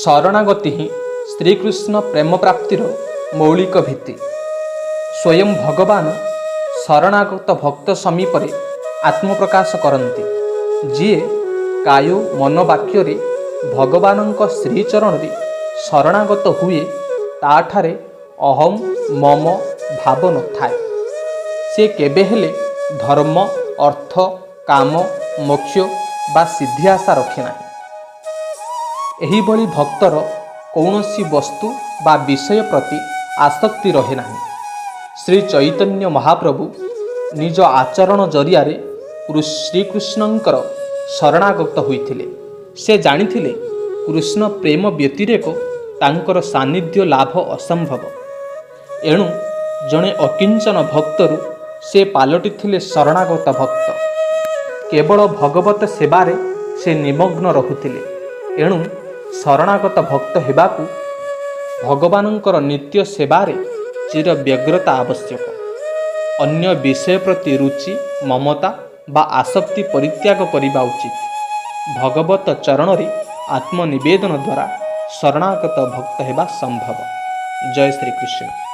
ଶରଣାଗତି ହିଁ ଶ୍ରୀକୃଷ୍ଣ ପ୍ରେମ ପ୍ରାପ୍ତିର ମୌଳିକ ଭିତ୍ତି। ସ୍ୱୟଂ ଭଗବାନ ଶରଣାଗତ ଭକ୍ତ ସମୀପରେ ଆତ୍ମପ୍ରକାଶ କରନ୍ତି। ଯିଏ କାୟ, ମନ, ବାକ୍ୟରେ ଭଗବାନଙ୍କ ଶ୍ରୀଚରଣରେ ଶରଣାଗତ ହୁଏ, ତାଠାରେ ଅହಂ, ମମ ଭାବ ନଥାଏ। ସେ କେବେ ହେଲେ ଧର୍ମ, ଅର୍ଥ, କାମ, ମୋକ୍ଷ ବା ସିଦ୍ଧି ଆଶା ରଖେ ନାହିଁ। ଏହିଭଳି ଭକ୍ତର କୌଣସି ବସ୍ତୁ ବା ବିଷୟ ପ୍ରତି ଆସକ୍ତି ରହେ ନାହିଁ। ଶ୍ରୀ ଚୈତନ୍ୟ ମହାପ୍ରଭୁ ନିଜ ଆଚରଣ ଜରିଆରେ ଶ୍ରୀକୃଷ୍ଣଙ୍କର ଶରଣାଗତ ହୋଇଥିଲେ। ସେ ଜାଣିଥିଲେ, କୃଷ୍ଣ ପ୍ରେମ ବ୍ୟତିରେକ ତାଙ୍କର ସାନ୍ନିଧ୍ୟ ଲାଭ ଅସମ୍ଭବ। ଏଣୁ ଜଣେ ଅକିଞ୍ଚନ ଭକ୍ତରୁ ସେ ପାଲଟିଥିଲେ ଶରଣାଗତ ଭକ୍ତ। କେବଳ ଭଗବତ ସେବାରେ ସେ ନିମଗ୍ନ ରହୁଥିଲେ। ଏଣୁ ଶରଣାଗତ ଭକ୍ତ ହେବାକୁ ଭଗବାନଙ୍କର ନିତ୍ୟ ସେବାରେ ଚିର ବ୍ୟଗ୍ରତା ଆବଶ୍ୟକ। ଅନ୍ୟ ବିଷୟ ପ୍ରତି ରୁଚି, ମମତା ବା ଆସକ୍ତି ପରିତ୍ୟାଗ କରିବା ଉଚିତ। ଭଗବତ ଚରଣରେ ଆତ୍ମନିବେଦନ ଦ୍ୱାରା ଶରଣାଗତ ଭକ୍ତ ହେବା ସମ୍ଭବ। ଜୟ ଶ୍ରୀକୃଷ୍ଣ।